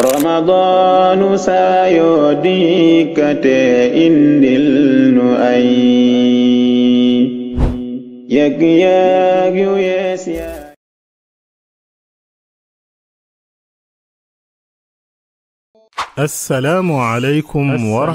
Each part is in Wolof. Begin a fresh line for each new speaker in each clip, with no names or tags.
رمضان سايوديك إندل نؤي يك يسيا.
assalaamu aleykum wa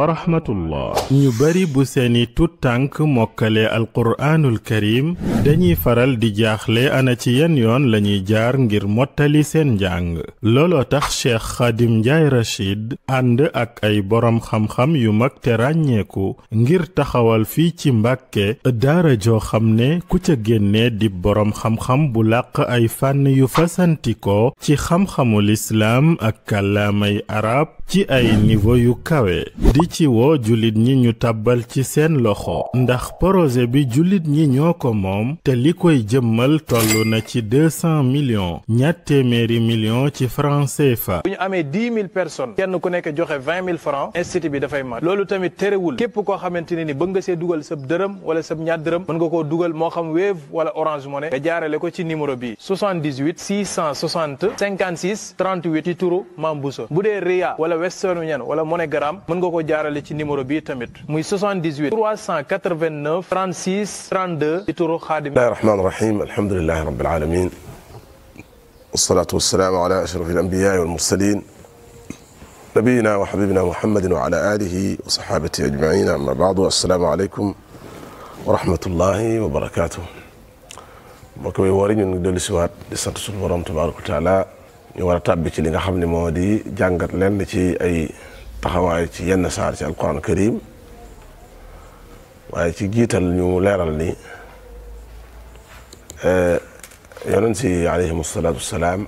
rahmatullah ñu bari bu seeni tut tànk mokkale alquraanul karim dañuy faral di jaaxle ana ci yan yoon lañuy jaar ngir mottali seen njàng. looloo tax Cheikh Khadim Ndiaye Rachid ànd ak ay boroom xam-xam yu mag te ràññeeku ngir taxawal fii ci Mbàkke daara joo xam ne ku ca génne di boroom xam-xam bu làq ay fànn yu fasantikoo ci xam-xamul islaam ak kàllaamay arab ci ay niveau yu kawe di ci woo jullit ñi ñu tàbbal ci seen loxo ndax projet bi jullit ñi ñoo ko moom te li koy jëmmal toll na ci 200 millions ñaar téeméeri millions ci francs CFA.
bu ñu amee 10 000 personnes kenn ku nekk joxe 20 000 francs institut bi dafay mat loolu tamit terewul képp koo xamante ne ni bëgg nga see dugal sab dërëm wala sab ñaar dërëm mën nga koo dugal moo xam Wave wala Orange Money nga jaarale ko ci numéro bi 78 660 56 38 ci turu Mame Bousso bu dee Ria wala Western Union wala MoneyGram mën nga ko jaarale ci numéro bi tamit muy 78 389 36 32 ci turu Khadim.
bismillahi rahmaani rahim alhamdulillahi rabbil alamin wassalatu wassalamu ala ashrafil anbiya'i wal mursalin nabiyina wa habibina muhammadin wa ala alihi wa sahabatihi ajma'in amma ba'du assalamu alaykum wa rahmatullahi wa barakatuh. mbokk yi wari ñu dellu si waat di sant suñu borom tabaraka wa taala ñu war a tàbbi ci li nga xam ne moo di jàngat lenn ci ay taxawaay ci yenn saar ci alquran karim waaye ci jiital ñu leeral ni yonent si alayhimu salaatu wassalaam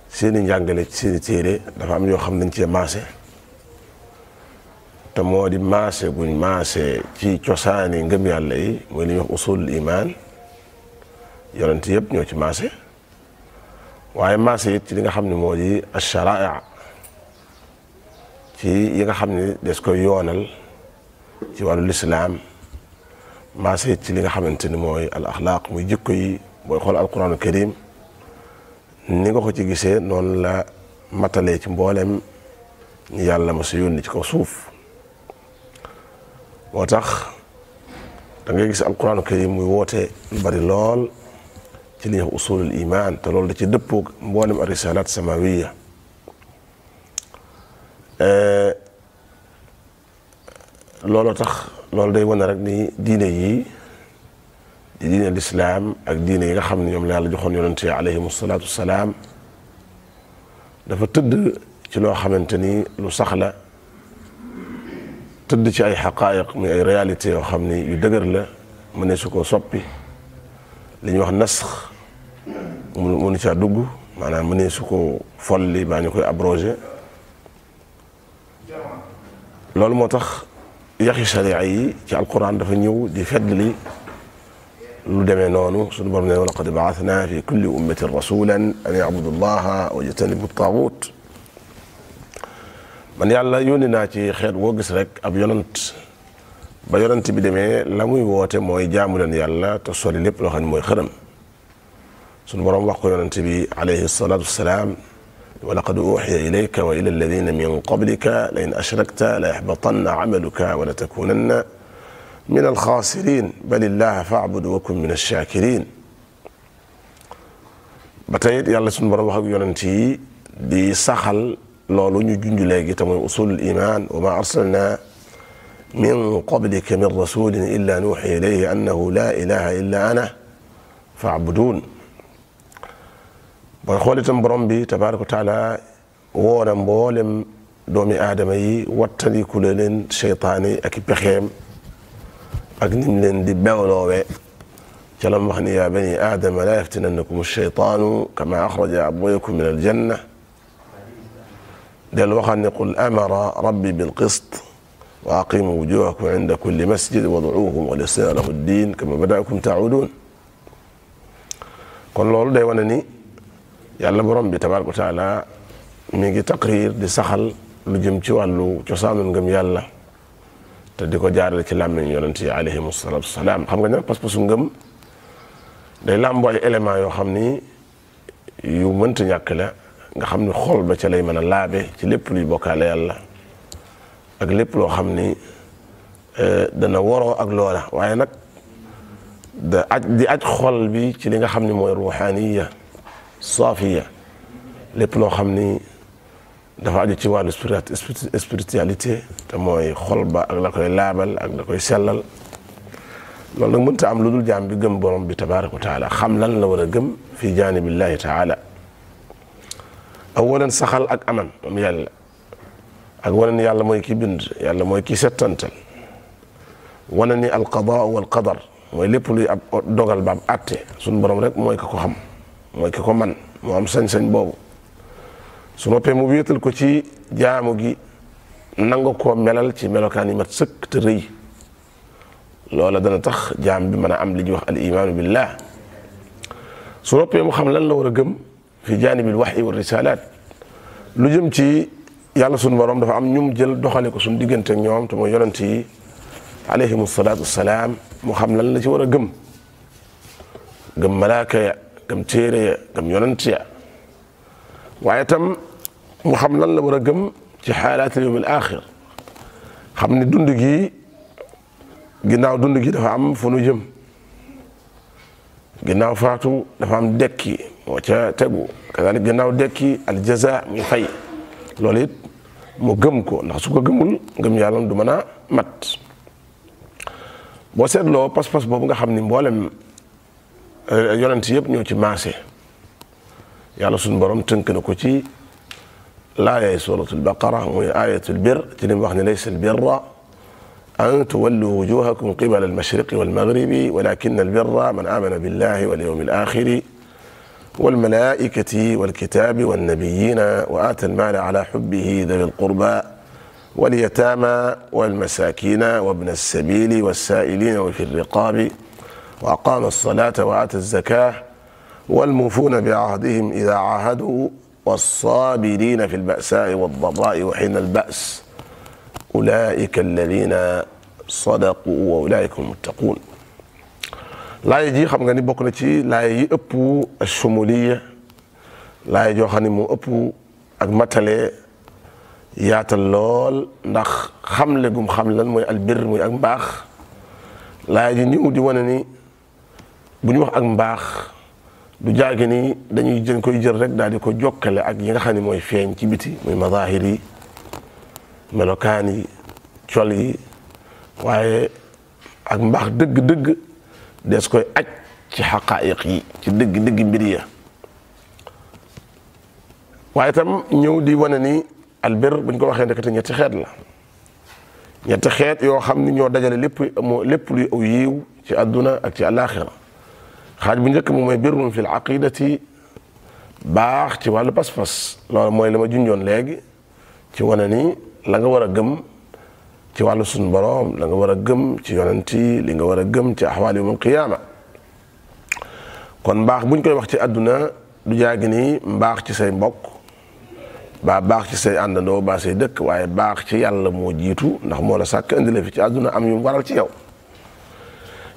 seeni njàngale ci seeni téere dafa am yoo xam nañ cee maase te moo di maase guñ maase ci cosaani ngëm yàlla yi mooy li ñuy wax usulul iman yonent yëpp ñoo ci maase waaye maase it ci li nga xam ne moo di ash-shara'i' ci yi nga xam ne des koy yoonal ci wàllu lislaam maase it ci li nga xamante ni mooy al axlaaq muy jikko yi booy xool alquranul karim ni nga ko ci gisee noonu la matalee ci mboolem ñu yàlla ma sa yónni ci kaw suuf moo tax da ngay gis alquranul karim muy woote lu bari lool ci li ñuy wax usulul iman te loolu da ci dëppoo mboolem ar-risalaat samawiya looloo tax loolu day wane rek ni diine yi di diine lislaam ak diine yi nga xam ne ñoom la yàlla joxoon yonent yi alayhimu salaatu wassalaam dafa tëdd ci loo xamante ni lu sax la tëdd ci ay xaqaayiq muy ay réalité yoo xam ni yu dëgër la mënee su ko soppi li ñuy wax nasx mënu caa dugg maanaam mënee su ko folli baa ñu koy abrogé loolu moo tax yaxi sharia yi ci alquran dafa ñëw di feddli lu demee noonu suñu borom ne wa laqad ba'athna fi kulli ummatin rasulan an ya'budu allaha wa yajtanibu at-taghut man yàlla yónni naa ci xeet woo gis rek ab yonant ba yonant bi demee la muy woote mooy jaamu leen yàlla te sori lépp loo xam ne mooy xërëm suñu borom wax ko yonant bi alayhi salatu wassalaam wa laqad uhiya ilayka wa ila alladhina min qablika la in ashrakta la yahbatanna amaluka wa la takunanna min alxaasirin bal illaha fa'bud wa kun min ash-shakirin ba tey yàlla suñu borom wax ak yonant yi di saxal loolu ñu junj léegi te mooy usulul iman wa ma arsalna min qablika min rasulin illa nuuxi ilayhi annahu la ilaha illa ana fa'budun booy xool itam borom bi tabaraka wa taala woona mboolem doomi aadama yi wattandiku leen seytaane ak i pexeem ak nim leen di bewloowe ca lam wax ni yaa bani aadama laa yaftinannakum ash-shaytaanu kama axraja abwaykum min aljanna del waxaan ne qul amara rabbi bilqist wa aqimu wujuhakum inda kulli masjid wad'uuhu muxlisina lahu ddin kama bada'akum ta'udun kon loolu day wane ni yàlla borom bi tabaraka wa taala mi ngi taqrir di saxal lu jëm ci wàllu cosaanul ngëm yàlla te di ko jaarale ci làmmiñ yonent yi alayhimu salaatu wassalaam xam nga ne pas-pasu ngëm day làmboo ay éléments yoo xam ni yu mënta ñàkk la nga xam ni xol ba ca lay mën a laabe ci lépp luy bokkaale yàlla ak lépp loo xam ni dana waroo ak loola waaye nag di aj xol bi ci li nga xam ni mooy ruuxaaniya saafiya lépp loo xam ni dafa aju ci wàllu spiritualité te mooy xol ba ak la koy laabal ak la koy sellal loolu nag mënta am lu dul jaam bi gëm borom bi tabaraka wa taala xam lan la war a gëm fi jaanibillahi taala awalan saxal ak aman moom yàlla ak wane ni yàlla mooy ki bind yàlla mooy ki settantal wane ni alqadaa wal qadar mooy lépp luy ab dogal ba ab atte suñu borom rek mooy ki ko xam mooy ki ko man moo am sañ-sañ boobu su noppee mu wéetal ko ci jaamu gi nanga koo melal ci melokaan yi mat sëkk te rëy loola dana tax jaam bi mën a am li ñuy wax al imaanu billah su noppee mu xam lan la war a gëm fi jaanibil waxyi wa risalaat lu jëm ci yàlla suñu borom dafa am ñum jël doxale ko suñu diggante ak ñoom te mooy yonent yi alayhimu salaatu wassalaam mu xam lan la ci war a gëm gëm malaaka ya gëm téere ya gëm yonent ya waaye tam mu xam lan la war a gëm ci xaalaatil yawmil aaxir xam ni dund gi ginnaaw dund gi dafa am fu nu jëm ginnaaw faatu dafa am dekki moo ca tegu kazalik ginnaaw dekki aljaza muy fay loolu it mu gëm ko ndax su ko gëmul ngëm yàlla du mën a mat boo seetloo pas-pas boobu nga xam ni mboolem yonent yëpp ñoo ci maase yàlla suñu borom tënk na ko ci laayay suratul baqara muy ayatul bir ci li mu wax ne laysa al birra an tuwallu wujuhakum qibala al mashriqi wal maghribi walakin al birra man amana billahi wal yawmil akhiri wal malaikati wal kitabi wan nabiyina wa ata al mala ala hubbihi dhawi al qurba wal yatama wal masakina wa ibn as sabili was sa'ilina wa fi al riqabi wa aqama as salata wa ata az zakah والموفون بعهدهم إذا عاهدوا والصابرين في البأساء والضراء وحين البأس أولئك الذين صدقوا وأولئك هم المتقون laay ji xam nga ni bokk na ci laay yi ëpp shumuliya laay joo xam ne mu ëpp ak matale yaatal lool ndax xamle gum xam lan mooy albir muy ak mbaax laay ji ñëw di wane ni bu ñu wax ak mbaax du jaage ni dañuy jën koy jël rek daal di ko jokkale ak yi nga xam ne mooy feeñ ci biti muy mazahir yi melokaan yi col yi waaye ak mbaax dëgg-dëgg des koy aj ci xaqaayiq yi ci dëgg-dëgg mbir ya waaye itam ñëw di wane ni albir buñ ko waxee ndekete ñetti xeet la ñetti xeet yoo xam ni ñoo dajale lépp luy aw yiiw ci àdduna ak ci àllaaxira xaaj bu njëkk moom mooy birrun fil aqidati baax ci wàllu pas-pas loolu mooy la ma junjoon léegi ci wane ni la nga war a gëm ci wàllu suñu borom la nga war a gëm ci yonent yi li nga war a gëm ci axwaal yawmul qiyaama kon mbaax buñ koy wax ci àdduna du jaagi ni mbaax ci say mbokk ba baax ci say àndandoo ba say dëkk waaye baax ci yàlla moo jiitu ndax moo la sàkk indi la fi ci àdduna am yu waral ci yow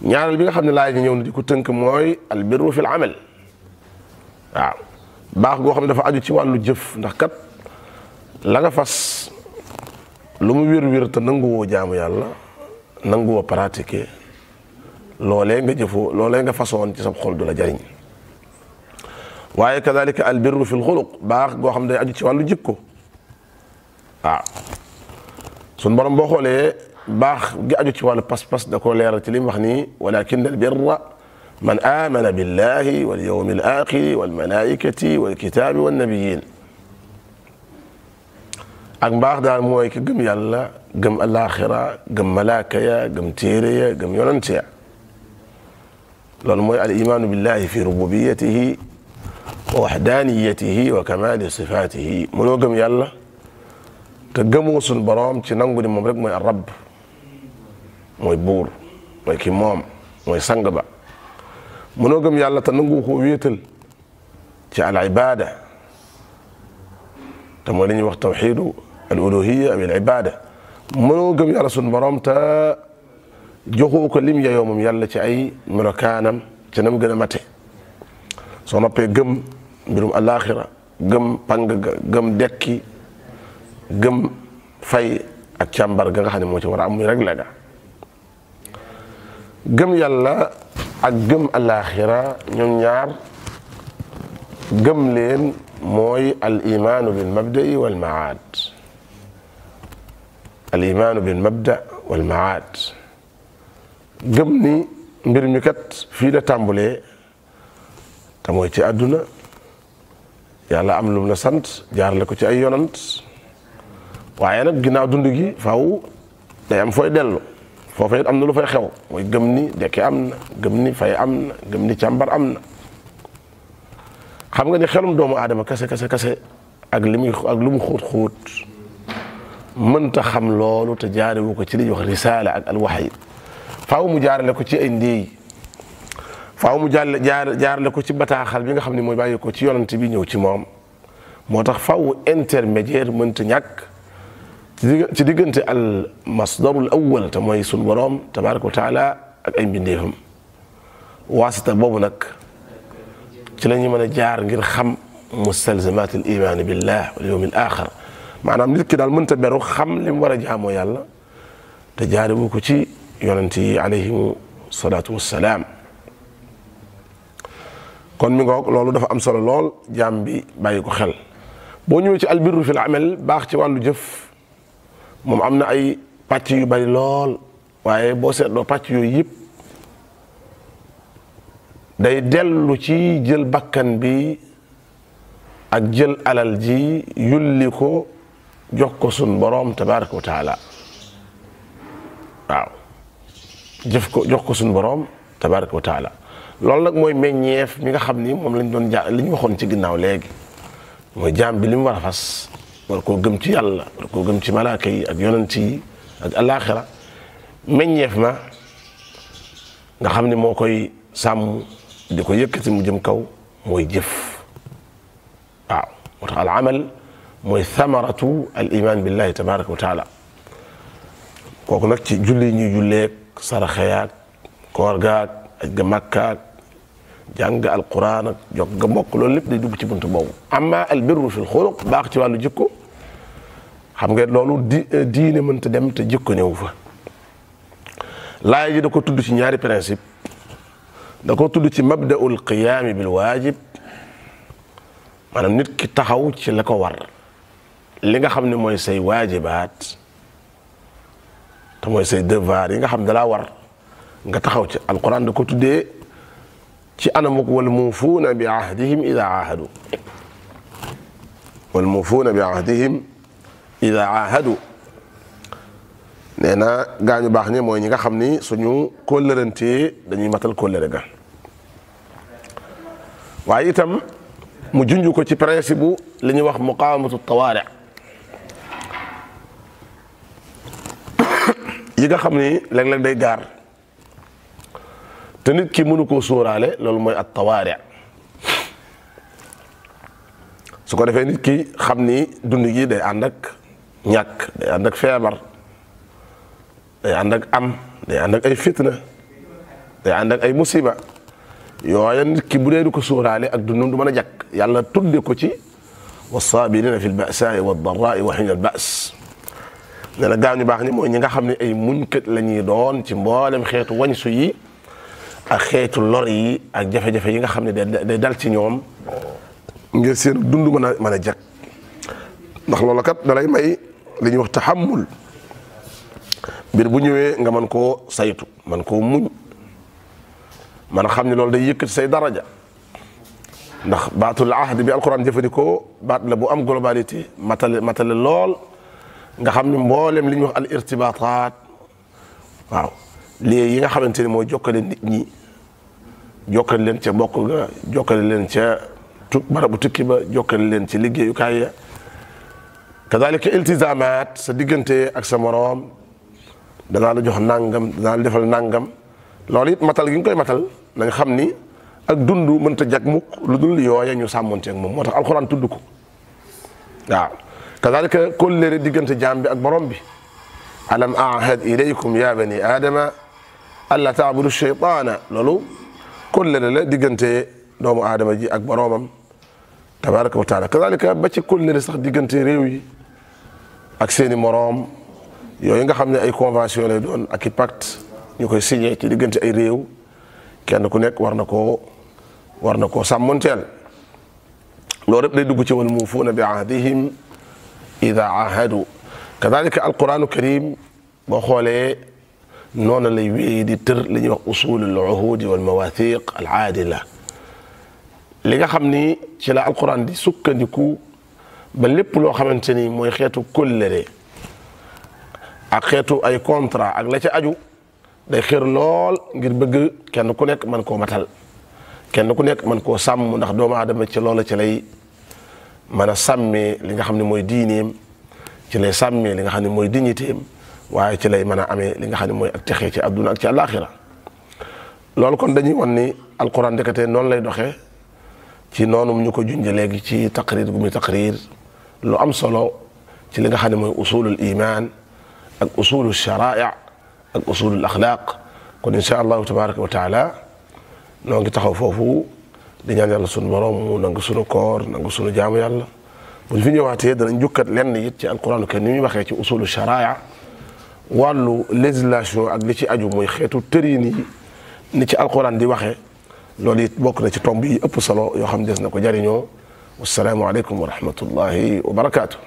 ñaareel bi nga xam ne laay ji ñëw na di ko tënk mooy albirru fil amal waaw baax goo xam ne dafa aju ci wàllu jëf ndax kat la nga fas lu mu wér-wér te nanguwoo jaamu yàlla nanguwoo pratiquer loolee nga jëfoo loolee nga façon ci sa xol du la jariñ waaye kadalika albirru fil xuluq baax goo xam ne day aju ci wàllu jikko waaw sun borom boo xoolee baax gi aju ci wàllu pas-pas da koo leeral ci li mu wax nii walakin al birra man amana billahi wal yawmil axiri wal malaikati wal kitabi wan nabiyin ak mbaax daal mooy ki gëm yàlla gëm alaxira gëm malaaka ya gëm téere ya gëm yonent ya loolu mooy al imaanu billahi fi rububiyatihi wa waxdaniyatihi wa kamali sifatihi mënoo gëm yàlla te gëmoo suñ boroom ci nangu ni moom rek mooy arab mooy buur mooy ki moom mooy sang ba mënoo gëm yàlla te nangu koo wéetal ci al ibada te mooy li ñuy wax tawxidu al uluhiya aw al ibada mënoo gëm yàlla suñ boroom te joxoo ko lim yayoo moom yàlla ci ay melokaanam ci nam gën a mate soo noppee gëm mbirum alaxira gëm pang ga gëm dekki gëm fay ak càmbar ga nga xam ne moo ci war a am muy rek la ga gëm yàlla ak gëm alaaxira ñoom ñaar gëm leen mooy al imaanu bil mabda'i wal maad al imaanu bil mabda wal maad gëm ni mbir mi kat fii la tàmbulee te mooy ci àdduna yàlla am lum la sant jaarale ko ci ay yonant waaye nag ginnaaw dund gi faaw day am fooy dellu foofa it am na lu fay xew mooy gëm ni dekki am na gëm ni fay am na gëm ni càmbar am na xam nga ni xelum doomu aadama kase ak li muy ak lu mu xóot mënta xam loolu te jaarewu ko ci li ñuy wax risaala ak alwaxyi faaw mu jaarale ko ci ay ndéey faaw mu jaarale ko ci bataaxal bi nga xam ne mooy bàyyi ko ci yonent bi ñëw ci moom moo tax faaw intermédiaire mënta ñàkk ci diggante al masdarul awwal te mooy sunu boroom tabaraka wa taala ak ay mbindeefam waasita boobu nag ci la ñu mën a jaar ngir xam mustalzimat al iman billah wal yawm al axir maanaam nit ki daal mënta beru xam li mu war a jaamoo yàlla te jaarewu ko ci yonent yi alayhim salaatu wassalaam kon mi ngoog loolu dafa am solo lool jaam bi bàyyi ko xel boo ñëwee ci albirru fil amal baax ci wàllu jëf moom am na ay pàcc yu bari lool waaye boo seetloo pàcc yooyu yëpp day dellu ci jël bakkan bi ak jël alal ji yulli ko jox ko sun boroom tabaraka wa taala waaw jëf ko jox ko sun boroom tabaraka wa taala loolu nag mooy meññeef mi nga xam ni moom lañ doon li ñu waxoon ci ginnaaw léegi mooy jaam bi li mu war a fas war koo gëm ci yàlla war koo gëm ci malaaka yi ak yonent yi ak alaaxira meññeef ma nga xam ni moo koy sàmm di ko yëkkati mu jëm kaw mooy jëf waaw moo tax al amal mooy thamaratu al iman billahi tabaraka wa taala kooku nag ci julli ñuy julleeg saraxeyaak koor gaak aj ga makkaak jàng alquran ak jokk ga mbokk loolu lépp day dugg ci buntu boobu amma al birru fil xuluq baax ci wàllu jikko xam nga loolu diine mënta dem te jikko ñëw fa laaya ji da ko tudd ci ñaari principe da ko tudd ci mabda'ul qiyaami bil waajib maanaam nit ki taxaw ci la ko war li nga xam ne mooy say waajibaat te mooy say devoir yi nga xam ne dalaa war nga taxaw ci alquran da ko tuddee ci anamuk wal muufuuna bi ahdihim ida aahadu wal muufuuna bi ahdihim ida aahadu nee na gaañu baax ñi mooy ñi nga xam ni suñu kóllërantee dañuy matal kóllëre ga waaye itam mu junj ko ci principe bu li ñuy wax muqaawamatu tawaari yi nga xam ni léeg-léeg day gaar te nit ki mënu koo sóoraale loolu mooy at tawaari su ko defee nit ki xam ni dund gi day ànd ak ñàkk day ànd ak feebar day ànd ak am day ànd ak ay fitna day ànd ak ay musiba yooya nit ki bu dee du ko sóoraale ak dundam du mën a jàkk yàlla tudde ko ci wassaabirina fi lbasaai waddarraai wa xiina albas nee na gaañu baax ni mooy ñi nga xam ne ay muñkat la ñuy doon ci mboolem xeetu wañsu yi ak xeetu lor yi ak jafe-jafe yi nga xam ne day dal ci ñoom ngir seen dund mën a jàkk ndax loolu kat dalay may li ñuy wax taxammul mbir bu ñëwee nga mën koo saytu man koo muñ man xam ne loolu day yëkkati say daraja ndax baatul ahd bi alquran jëfandikoo baat la bu am globalité matale lool nga xam ne mboolem li ñuy wax al irtibataat waaw lii yi nga xamante ni mooy jokkale nit ñi jokkale leen ca mbokk ga jokkale leen ca barabu tukki ba jokkale leen ci liggéeyukaay ya kadalika iltizaamaat sa diggante ak sa moroom danaa la jox nangam danaa la defal nangam loolu it matal gi nga koy matal nañ xam ni ak dund mënta jag mukk lu dul yooya ñu sàmmonte ak moom moo tax alxuraan tudd ko waaw kadalika kóllëre diggante jaam bi ak borom bi alam ahad ilaykum ya bani adama alla taabudu shaytaana loolu kóllëre la diggante doomu aadama ji ak boromam tabaraka wa taala. kadalika ba ci kóllëre sax diggante réew yi ak seeni moroom yooyu nga xam ne ay convention lay doon ak i pacte ñu koy signé ci diggante ay réew kenn ku nekk war na koo sàmmonteel. loolu yëpp day dugg ci wal muufuuna bi ahdihim ida ahadu. kadalika alquranu karim boo xoolee noonu lay wéy di tër li ñuy wax usulul uhudi wal mawathiq al aadila, li nga xam ni ci la alquran di sukkandiku ba lépp loo xamante ni mooy xeetu kóllëre ak xeetu ay contrat ak la ca aju day xër lool ngir bëgg kenn ku nekk mën koo matal, kenn ku nekk mën koo sàmm, ndax doomu aadama ci loola ci lay mën a sàmmee li nga xam ne mooy diineem, ci lay sàmmee li nga xam ne mooy dignitéem, waaye ci lay mën a amee li nga xam ne mooy ak texee ci àdduna ak ci àllaaxira. loolu kon dañuy wan ni alquran ndekete noonu lay doxee ci noonu ñu ko junjee léegi ci taqrir gu muy taqrir lu am solo ci li nga xam ne mooy usulul iman ak usulul sharaia ak usulul axlaaq. kon insha allahu tabaraka wa taala noo ngi taxaw foofu di ñaan yàlla sunu borom mu nangu sunu koor nangu sunu jaamu yàlla. buñ fi ñëwaatee danañ jukkat lenn it ci alquran ke ni muy waxee ci usulul sharaia wàllu législation ak li ci aju mooy xeetu tëriin yi ni ci alquran di waxee. loolu it bokk na ci tomb yi ëpp solo yoo xam des na ko jariñoo. wassalaamu aleykum wa rahmatullahi wa barakaatu.